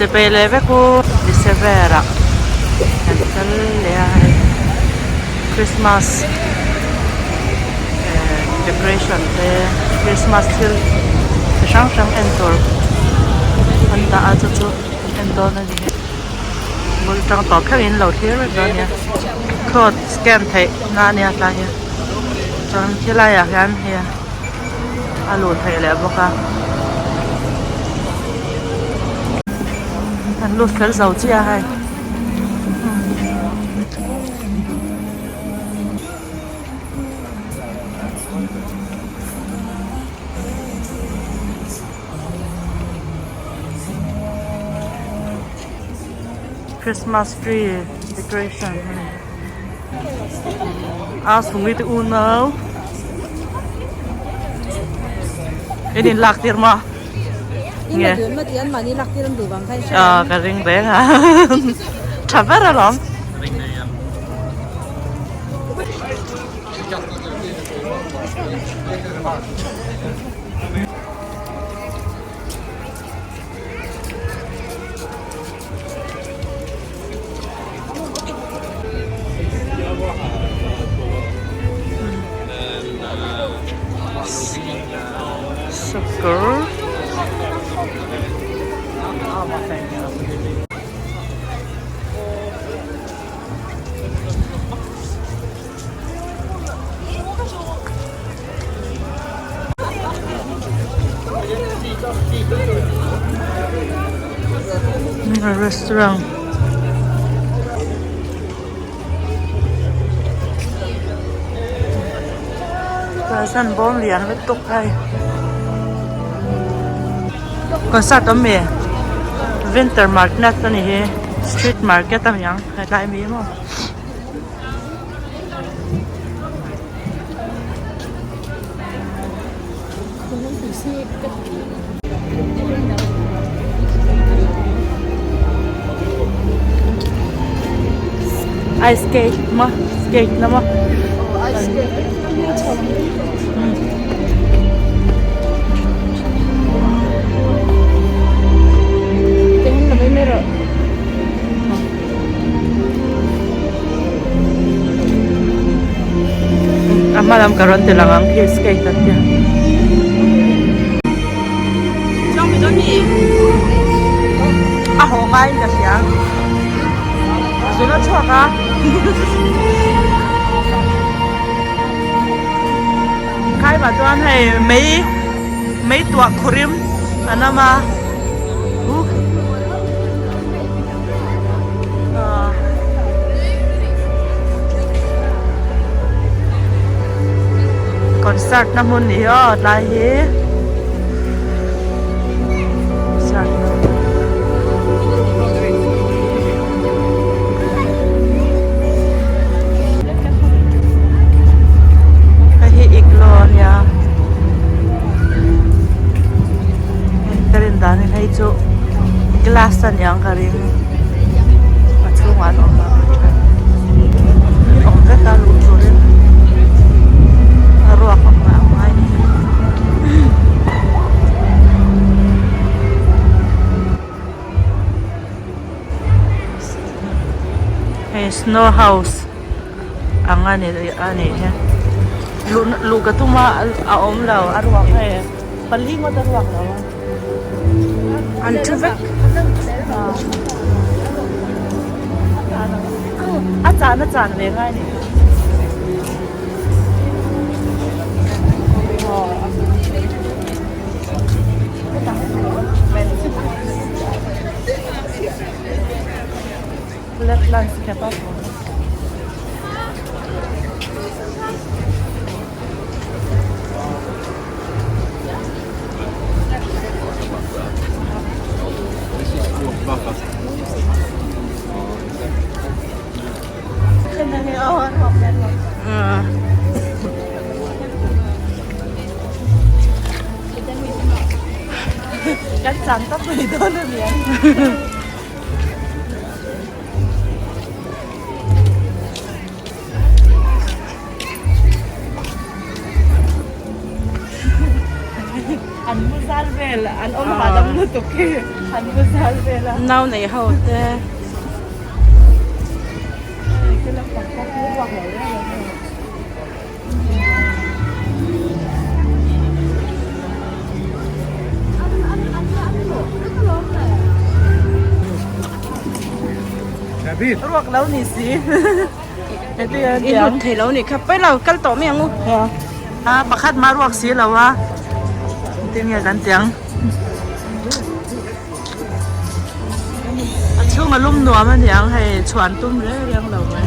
Chibai leh vek u Lisever ah kan kal leh a hei Christmas eh decoration te Christmas thil chi hrang hrang en tur an dah a chu chu an en dawn a ni hei bul tang tawp thlengin lo thlir vek dawn a nia cloth scan theih na a nia tlai hi chuan khilai ah hian hei a luh theih leh bawk a an lut fel zo chiah a hei. Christmas tree decoration a ni a sunghi te unau in in lak tir maw nge ah ka ring reng a tha ber alawm. Sakawr Restaurant Present bawm lian lutuk hei concert awm e winter market a ni hi street market a ni ang hetlai mi maw. Ice skate maw skate na maw A hma lam ka rawn ti lang ang khi skate an tia. A haw ngaiin ka hria. Zun a chhuak a. Khaimah chuan hei mei mei tuah khurim an awm a. Concert na hmun ni hi aw tlai hi concert na hei hi iglo a nia ka rin dan in hei chu glass a niang ka ring a chhungah an awm a awm vek a luh turin a ruak a hmuh ang ngai ni hei snow house ang a ni a nih hi luh luh ka tum a a awm lo a ruak hei pali ngawt a ruak lo a. An thu vek a chan a chan ve ngai ni left landscape a. Kan chang tak mai dawn a nia. An mu zal vel an awm hahdam lutuk khi an mu zal vel a. Nau nei ho te. Ruak lo ni si. I lut thei lo ni kha pawi lo kal tawh mai ang u. A pakhat mah ruak si lo a engtin nge kan tiang a chhung a lum nuam a niang hei chhuan tum reng reng lo mai.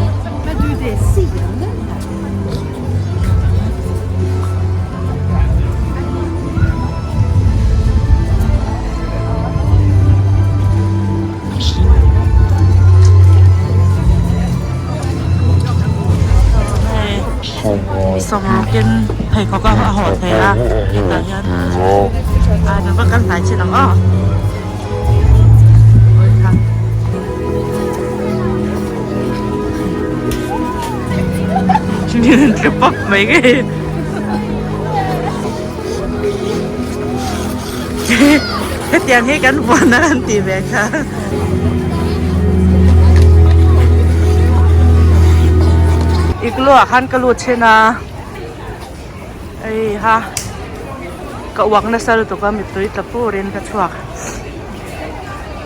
Sawmrukin pheikhawk a haw thei a hetah hian a kan va kal hnai chin ang aw tle pawp mai nge Hetiang hi kan vuan a an tih ve kha. Igloo ah khan ka lut thin a, hei ha ka uak nasa lutuk a mittui tla purin ka chhuak.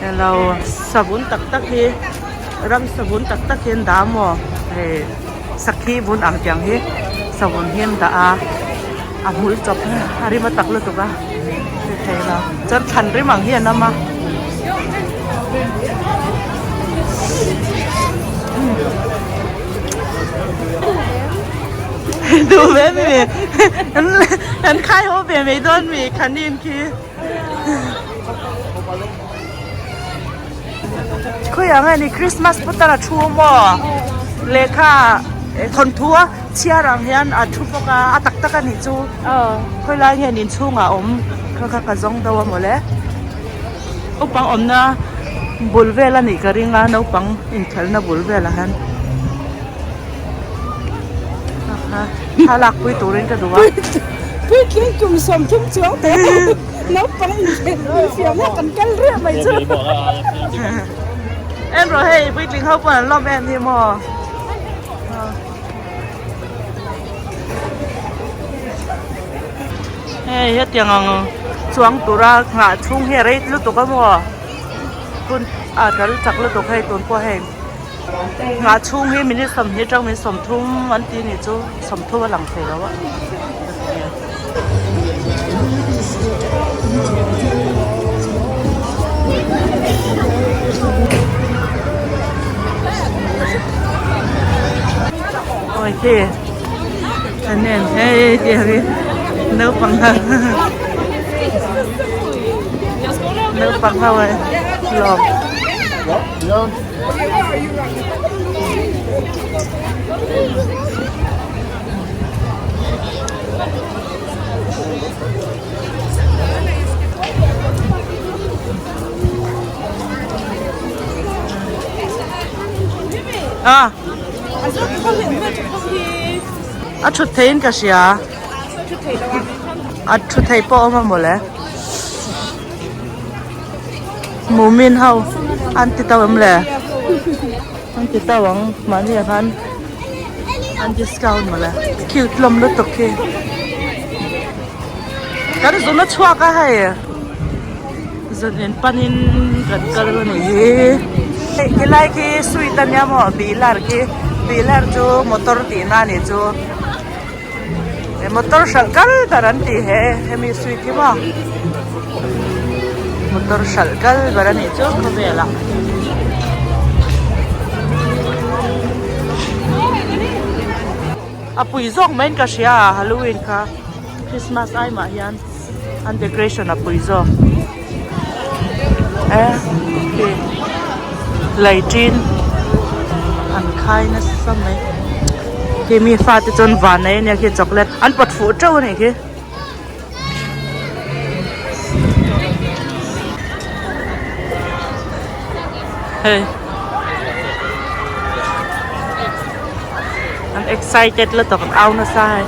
Elo savun tak tak hi ram savun tak tak hi an dah maw hei sakhi vun ang tiang hi savun hi an dah a. A hmul chawp a rim a tak lutuk a hre thei lo chuan thlan rim ang hi an awm a duh ve mi an khai haw ve mai dawn mi khanin khi khawiah nge ni Christmas putar a thu maw lehkha thawnthu a chhiar ang hian a thu bawk a a tak tak a nih chu khawi lai nge ni inchhungah a awm kha kha ka zawng deuh a mawle naupang awmna bul vel a nih ka ring a naupang inkhelhna bul velah hian thlalak pui turin ka duh a. Puitling kum 30 chuang teh. Naupang infiamna kan kal reh mai chu. En rawh hei puitling ho pawh an lawm em hi maw. Hei hetiang ang chuang tura nghah chhung hi a rei lutuk a maw. Hun a ral chak lutuk hei tun pawh hei nghah chhung hi minute 20 atang minute 30 an ti nih chu 30 a lang thei lo a. Ôi khi anh em ê chị đi nấu bằng hơn nấu bằng thôi lộn A a thut theihin ka hria a thu thei pawh a awm a mawle mumin ho an ti tau em le. An ti tau ang mahni ah khan an discount mawle cute hlawm lutuk khi kan zun a chhuak a hei zun in panin kan kal a nih hi hei khilai khi sweet ania maw bilar khi bilar chu motor tihna a nih chu motor hralh kal ber an tih he hemi sweet hi maw motor hralh kal ber a nih chu khawvel ah. A pui zawk mai in ka hria a halloween kha christmas ai mah hian an decoration a pui zawk e khi lei ṭin an khai nasa mai khi mi fate chuan van nei ania khi chocolate an pawt fuh teuh a nih khi. Hei an excited lutuk an au nasa hei.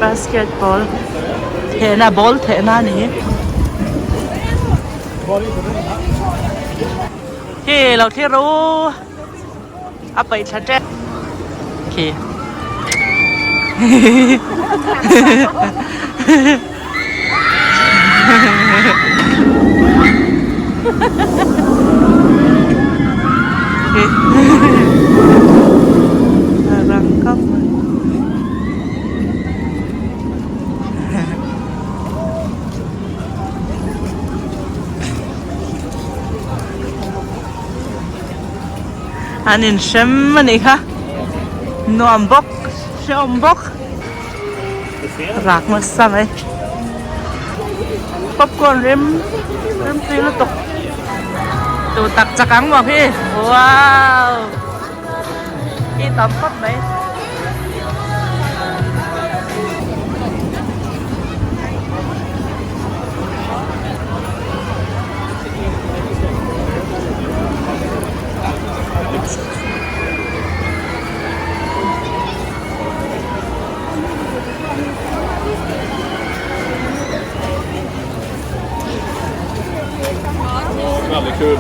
Basketball thehna ball thehna a ni hi. Khi lo thlir rawh u a paih thla tep khi An inhrem a nih kha nuam bawk hrehawm bawk rak nasa mai popcorn rem rem tui lutuk duh tak chak ang maw khi wow khi tam khawp mai. Väldigt kul.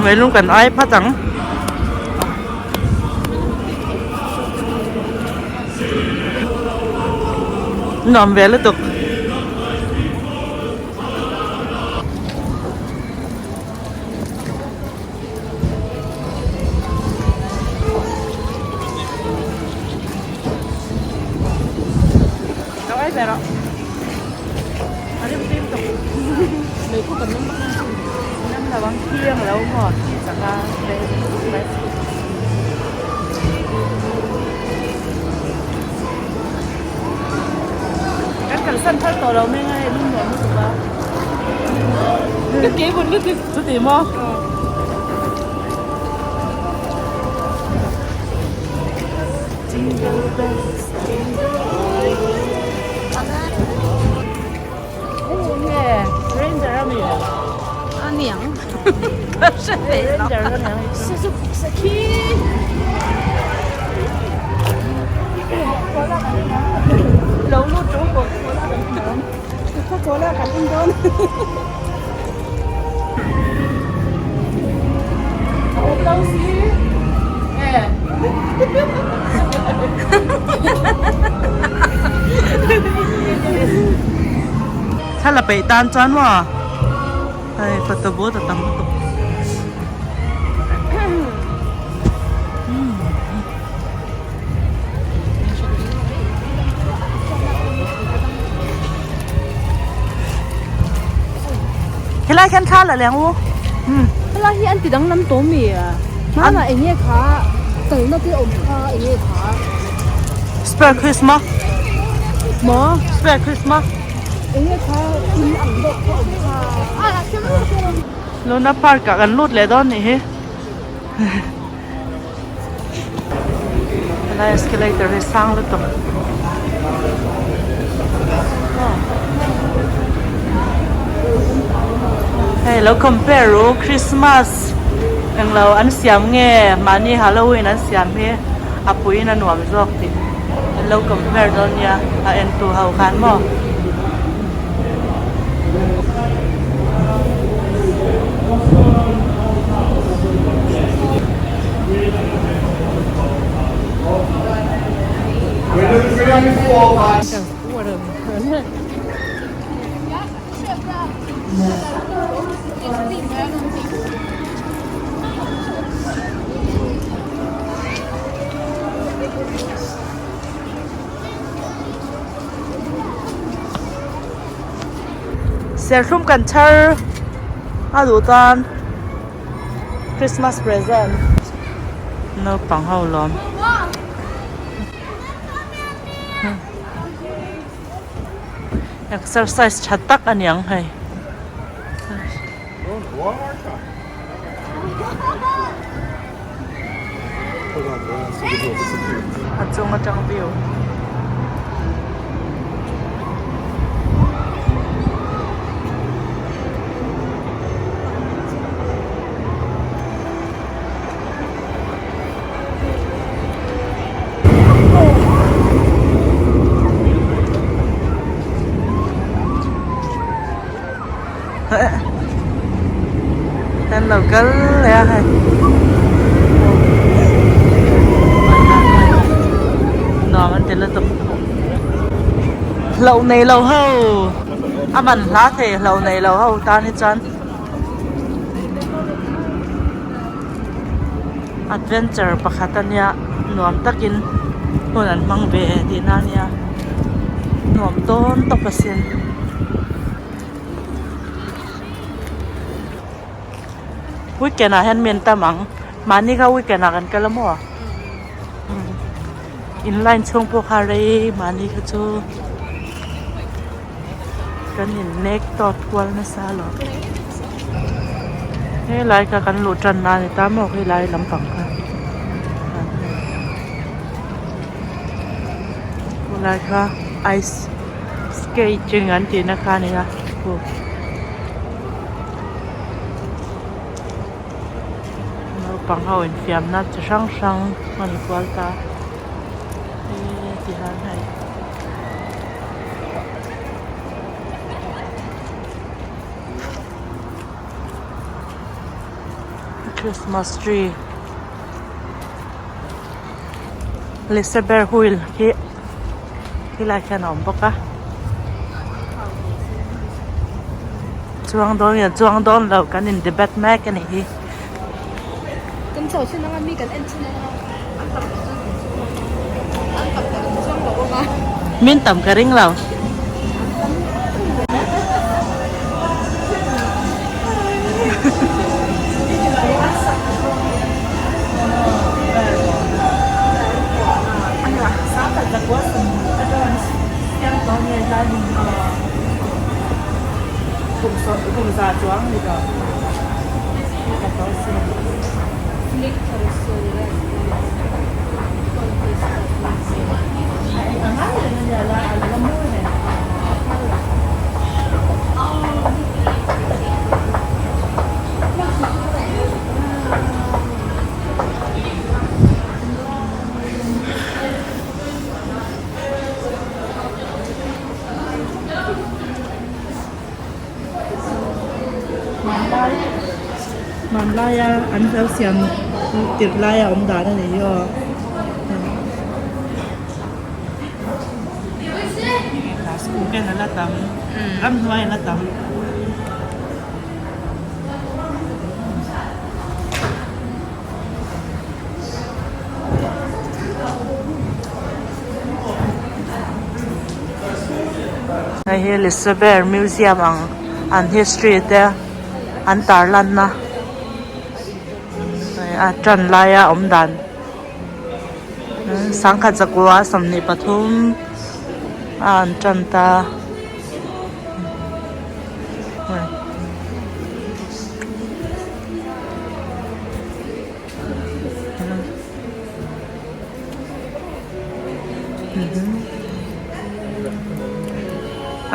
Meilung kan ai phat ang. Nuam ve lutuk. Kan kalsan phal tawh lo mai ngai lung nuam lutuk a. Ka ke vun lutuk chuti maw? Jingle bells, jingle Nge ranger a mi? A niang. Ka hre thei lo. Ranger a niang. Sakhi. Lo lut ṭu bawk. Coca-Cola kan en dawn. A awm lo si. Thla la peih tan chuan maw hei photo booth a tam lutuk. Helai khian thla la leng u. Helai hi an ti danglam tawh mi a? Hmanah eng nge kha kalna te awm kha eng nge kha? Spare Christmas. Maw? Spare Christmas. Eng nge kha in ang deuh kha awm kha? Luna Park ah kan lut leh dawn nih hi. Helai escalator hi sang lutuk. Hei lo compare u Christmas englo an siam nge mahni Halloween an siam hi a puiin a nuam zawk tih an lo compare dawn nia a en tu ho khan maw. Serthlum kan chhar a duh tan Christmas present naupang ho lawm exercise tha tak a niang hei. A chung atang view. Kan lo kal leh a hei nuam an ti lutuk hlauh nei lo ho a man hla thei hlauh nei lo ho tan hi chuan adventure pakhat a nia nuam takin hun an hmang ve tihna a nia nuam dawn tawp asin. Weekend ah hian mi an tam ang mahni kha weekend ah kan kal a maw in line chhung pawh kha rei mahni kha chu kan in nek tawt kual nasa alawm helai kha kan luh tan na a ni ta maw helai lampang kha helai kha ice skating an tih na kha a ni a naupang ho infiamna chi hrang hrang a ni kual ta eee ti hian hei Christmas tree Lisaber wheel hi helaiah hian a awm bawk a chuang dawn nge chuang dawn lo kan in debate mek a nih hi. Min tam ka ring lo. Hmanlaia an lo siam tirh laia awm dan a ni hi aw. Ramhnuai a la tam. Hei hi Lisaber Museum ang an history te an tar lan na a tan laia awm dan sangkhat zakua 23 a an tan ta.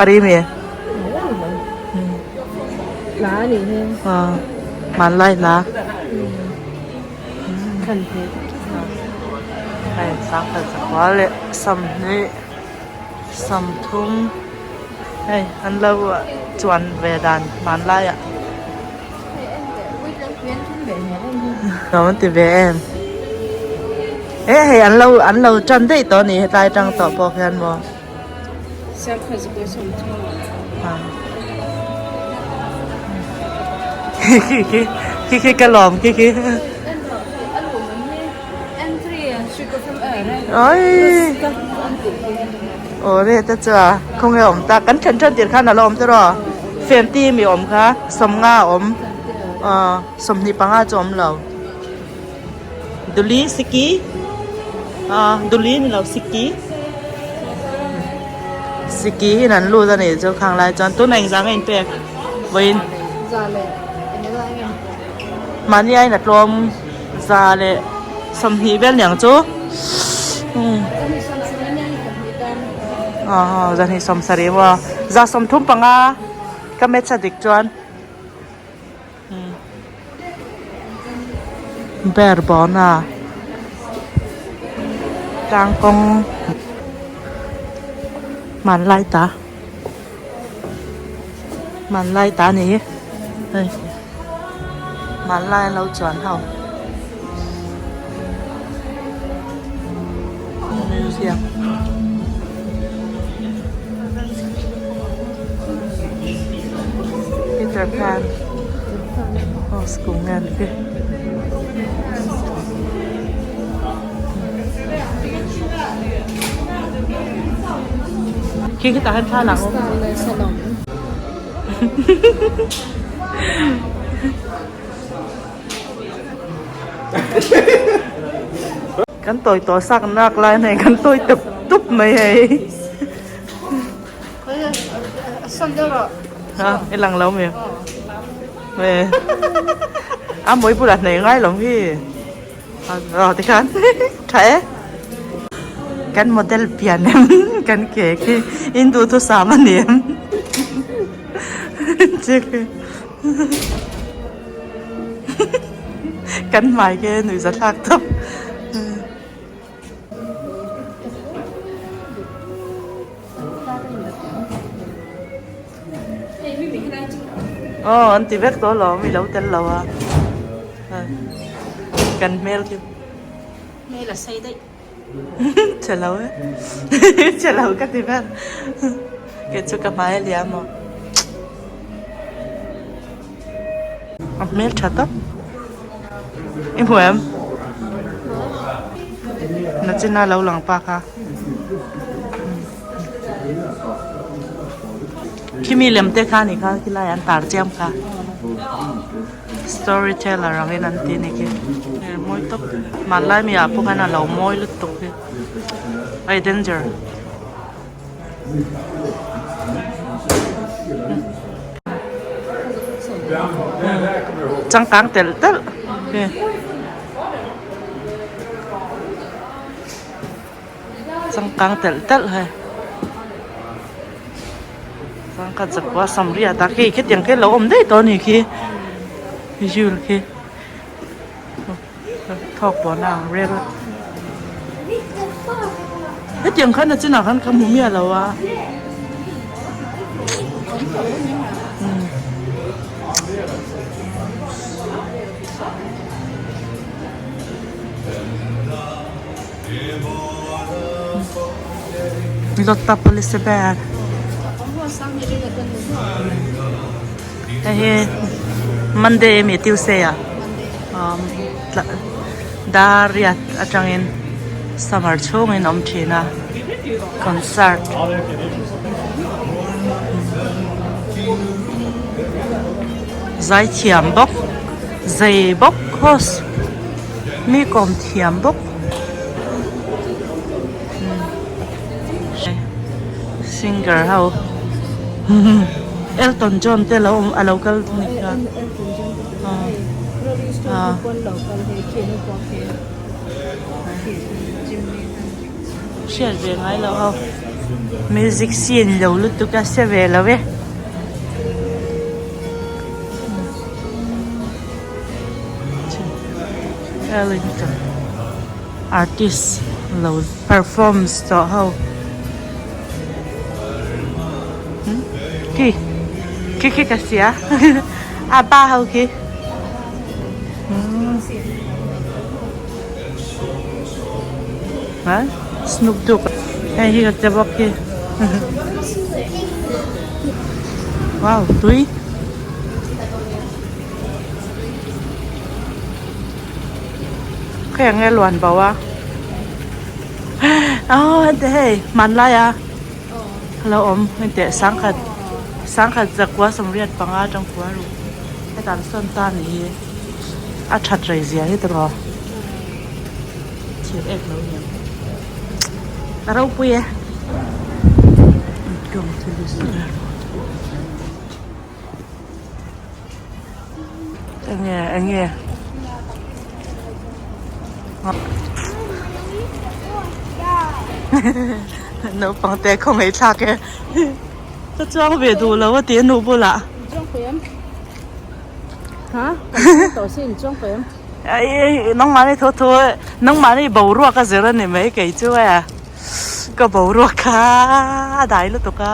A ri mi hmanlai hla hei sangkhat zakua leh sawmhnih sawmthum hei an lo chuan ve dan hmanlai ah. Nuam an ti ve em e hei an lo an lo tan daih tawh a ni hetlai atang tawh pawh hian maw khi khi khi khi ka lawm khi khi oi aw le te chu a khawnge awm ta kan then then tir khan a la awm tawh a fenti mi awm kha sawmnga a awm ah 25 chu a awm lo duli siki ah duli ni lo siki siki in an lut a nih chu khang lai chuan tunah engzah nge in pek vawiin. Mahni aiin a tlawm 120 vel niang chu. Aw 270 maw 135 ka match a dik chuan. Ber bawna tlangkawng hmanlai ta hmanlai ta a ni hei hmanlai an lo chuan ho museum. Peter Pan house kung nge ni khi. Khi khi tah hian thla lang awm. Kan tawi tawh sak nak lai nei kan tawi tup tup mai hei. Ha i lang lo mi a mawi bulah hnei ngai lo hi aw tikhan tha e kan model pian em kan ke khi in duhthusam a ni em Kan hmai khi nuihza thlak tawp. Aw an ti vek tawh alawm i lo tel lo a. Kan hmel khi. Hmel a sei daih. Che lo e. Che lo ka ti ber. Kei chu ka hmai a liam aw. A hmel tha tawp. I hmu em? Nachina lo lang pa kha. Khimi lem te kha ni kha khilai an tar chiam kha. Story teller ang in an ti ni khi. Mawi tawp. Hmanlai mi ah pawh khan a lo mawi lutuk hi. Ai danger. Changkang telh telh khi. Changkang telh telh hei. Changkhat zakua samriat a khi khitiang khi a lo awm daih tawh a ni khi visual khi. Thawk pawh na ang rel hetiang khan a chinah khan ka hmu miah lo a Lotta police ber hei hi Monday emaw Tuesday ah. Dar riat atangin summer chhungin awm thin a concert zai thiam bawk zei bawk host mi kawm thiam bawk singer ho Elton John te lo awm a lo kal ni kha. Hriat ve ngai lo ho music scene lo lutuk a hre ve lo e. Ellington artist lo performs tawh ho khi khi khi ka hria a pa ho khi ha Snoop Dogg hei hi ka che bawk khi wow tui Khawi ang nge luan bo a aw heti hei hmanlai a lo awm heti sangkhat sangkhat zakua sawmriat panga atang kua ru hetah an sawn ta anih hi a that rei zia hi tiraw thir ek lo ni ang a ropui e. Enge enge. Naupang te khawngaih thlak e. Ka chuang ve duh lo a ti a nu bulah. Nangmahni thu thu nangmahni boruak a zir a ni mai kei chu e. Ka boruak kha a dai lutuk a.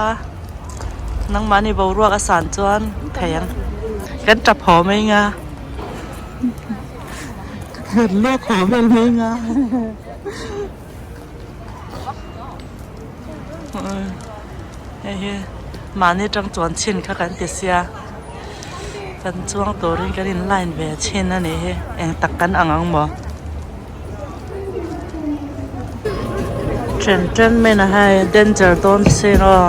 Nangmahni boruak a san chuan thei ang. Kan tap haw mai nga. Kan lak haw vel mai nga. Hei hi mahni atang chuan chhin kha kan ti sia kan chuang turin kan in line ve chhin a nih hi eng tak kan ang ang maw then then mai na hei danger dawn sin aw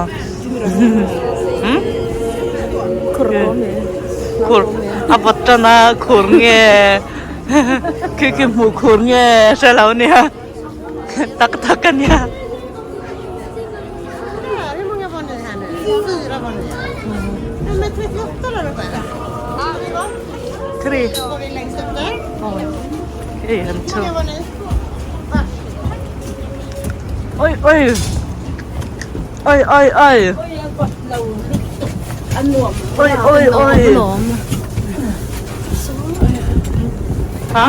khur a vawt tan a khur nge khi khi hmuh khur nge hre lo nia. Tak tak a nia. Three. Hei han chu. Oi oi. Oi oi oi. Oi oi oi. Ha?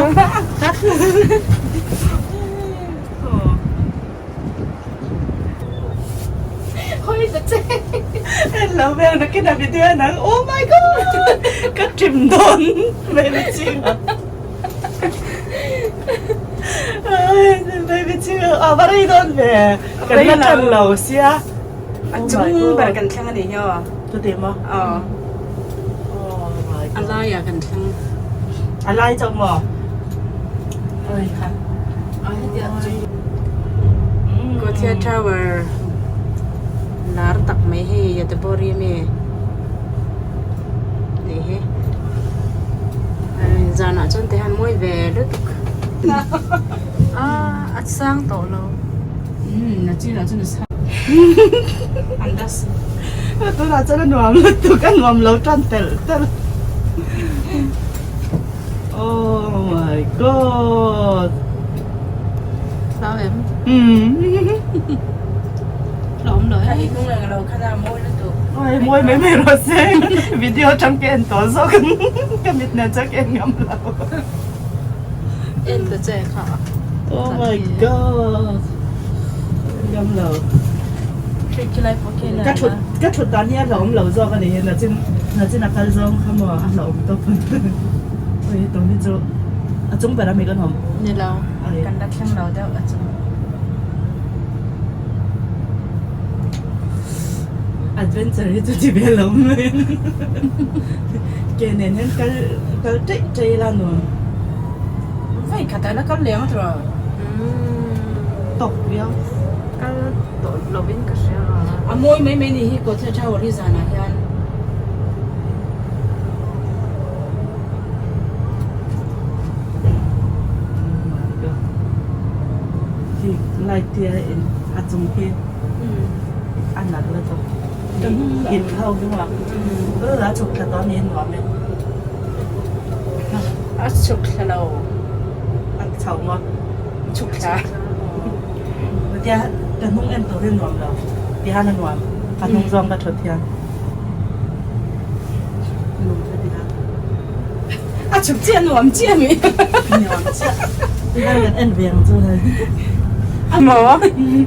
En lo vel nakin a video en ang oh my god ka trim dawn baby ching a baby ching a va rei dawn ve kan la tan lo sia A chung ber kan thleng a nih hi aw. Chuti maw? Aw. Oh my god. A laiah kan thleng. A lai chauh maw? Oi kha. A hetiah chung. Gothia Tower lar tak mai hei Yatebori ami nih hi. Zanah chuan ti hian mawi ve lutuk. A a sang tawh lo. Tunah chuan a nuam lutuk a nuam lo tan telh telh Oh my god Hlau em? Oi mawi mai mai rawh se video atang ka en tawh zawk ka mit nen chuan ka en ngam lo. En ta che kha. Oh my god. Ngam lo. Ka thut ka thut dan hi a hlauhawm lo zawk a ni hi nachin nachin a kal zawng kha maw a hlauhawm tawp. Oi hetawng hi chu a chung ber ami kan awm. Ni lo. Kan la thleng lo deuh a chung. Adventure hi chu ti ve lo mai. Ke nen hian kal kal ṭeih ṭeih ila nuam. Vai khat ah la kal leh ang tawh. Tawk viau. Kal tawh lovin ka hria a. A mawi mai mai ni hi Kawthia Tower hi zanah hian. Khi light te a in a chung khi a nalh lutuk. In ho hi maw a chhuk thla tawh a ni nuam e. A chhuk thla lo. A chho maw? Chhuk thla. Tia ka hnung en tur hi nuam lo. Tihan a nuam. A hnung zawng ka thut hian. Nuam ka ti a. A chhuk chiah nuam chiah mi. Nuam chiah. Tihan kan en ve ang chu hei. Maw?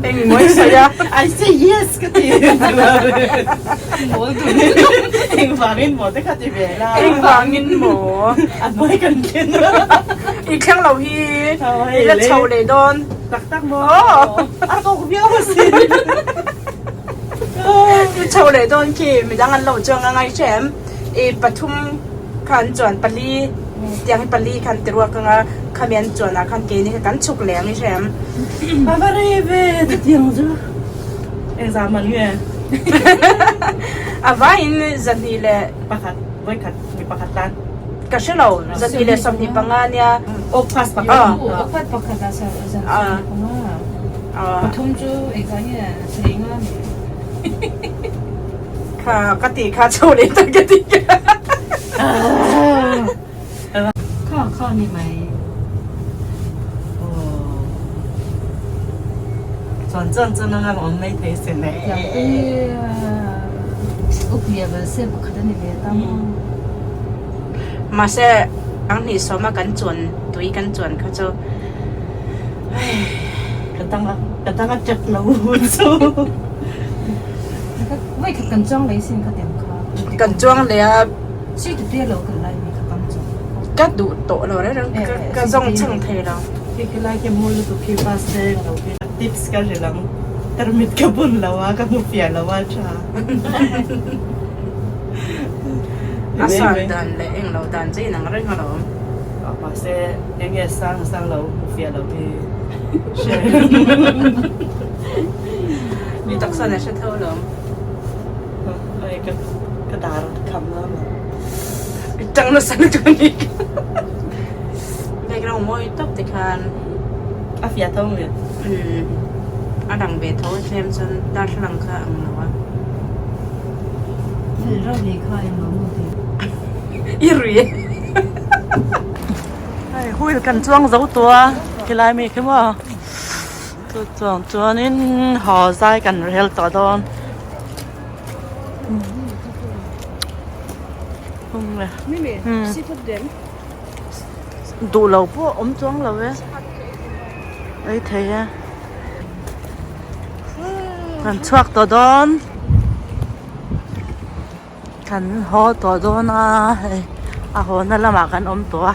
Eng mawi sawi a? I say yes ka ti. Mawl dun. Engvangin maw te kha ti ve la. Engvangin maw? A hnuai kan thlen. I thleng lo hi i la chho leh dawn. Tak tak maw? A tawk viau asin. I chho leh dawn khi midang an lo chuang a ngai hrem. I pathum khan chuan pali tiang hi pali khan ti ruak anga khami an chuan ah khan keini kha kan chhuk leh ang i hrem. A va rei ve chutiang chu. Engzah man nge? A vaiin zahnih leh pakhat vawikhat mi pakhat tan. Ka hre lo 225 nia. Awkphas pakhat. Awkphat pakhat ah 25. Pathum chu engzah nge sarih nga ni? Kha ka ti kha chho leh ta ka ti kha. Kha kha ni mai. Chuan chuan chuan anga awm mai thei sin e. Tiang te hi up level se pakhat a ni ve ta maw. Mahse ang hnih sawma kan chuan tui kan chuan kha chu hei. Ka dang a ka dang a tep lo chu. Vawi khat kan chuang lei sin kha tiang kha. Kan chuang leh a. Sui tu te lo kan lai mi kha tam chu. Ka duh tawh lo reng reng ka zawng chhang thei lo. Khi khi lai khi mu lutuk khi bus te lo khi tips ka hrilh ang tarmit ka bun lo a ka hmu fiah lo a tha. A san dan leh eng lo dan chu inang reng alawm. Mahse eng nge sang sang lo hmu fiah lo hi hre. Mi taksa nen hre tho alawm. Oi ka ka dar kham lo maw. I tang nasa lutuk a ni. Background mawi tawp te khan. A fiah tho nge? Umm a lang ve tho tlem chuan darthlalang kha ang lo a. Hei rau leh kha eng lo maw ti. I rui e. Hei wheel kan chuang zo tawh a khilai mi khi maw. Chu chuang chuanin haw zai kan rel tawh dawn. Duh lo pawh awm chuang lo e ei thei e kan chhuak tawh dawn kan haw tawh dawn a hei a haw na lamah kan awm tawh a.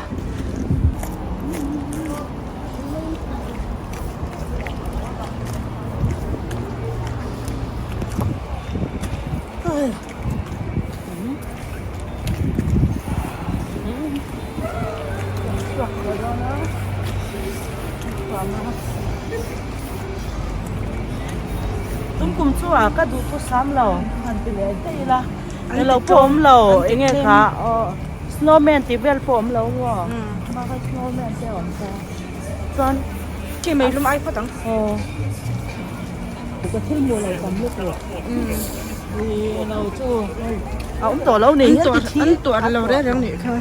Tum kum chu a ka duh thu sam lo han ti leh daih ila eng lo pawh awm lo eng nge kha aw snowman tih vel pawh awm lo maw bakah snowman te a awm ta chuan Khi mei lum ai phawt ang. Aw ka thil hmuh lo tam lutuk ui lo chu a awm tawh lo ni an ti an tuar lo reng reng nih kha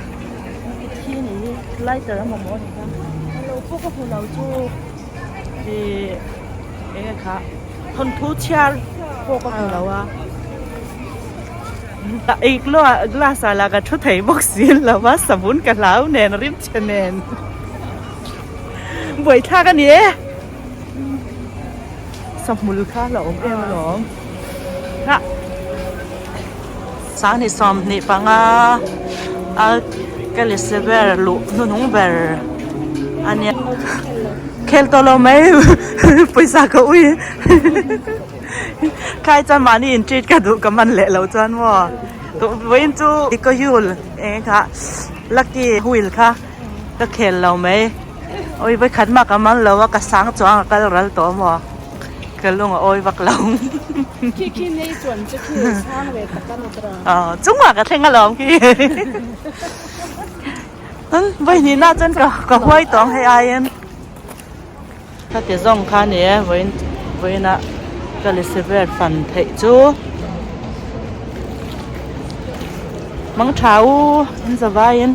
an ti thi ni hi lighter a mamawh a ni kha lo pawh ka hmu lo chu ih eng nge kha thawnthu chhiar pawh ka hmu lo a ei glass ah lah ka thu thei bawk si lo a savun ka hlau nen rim chhe nen buaithlak a ni e. Sahmul kha la awm em alawm ha sanghnih sawmhnih panga a ka leh se ber luh hnuhnung ber a nia khel tawh lo mai pawisa ka ui khai chuan mahni in treat ka duh ka man leh lo chuan maw vawiin chu ka yul eng kha lucky wheel kha ka khel lo mai. Awi vawikhat mah ka man lo a ka sang chuang a kal ral tawh maw ka lung a awi vak lo. Khi khi nei chuan che khi sang ve tak a ni tawh. Aw chungah ka thleng alawm khi. Chuan vawihnihna chuan ka ka huai tawh ang hei aiin. Khati zawng kha a ni e vawiin vawiinah ka lisiver fan theih chu. Mang tha u in zavaiin.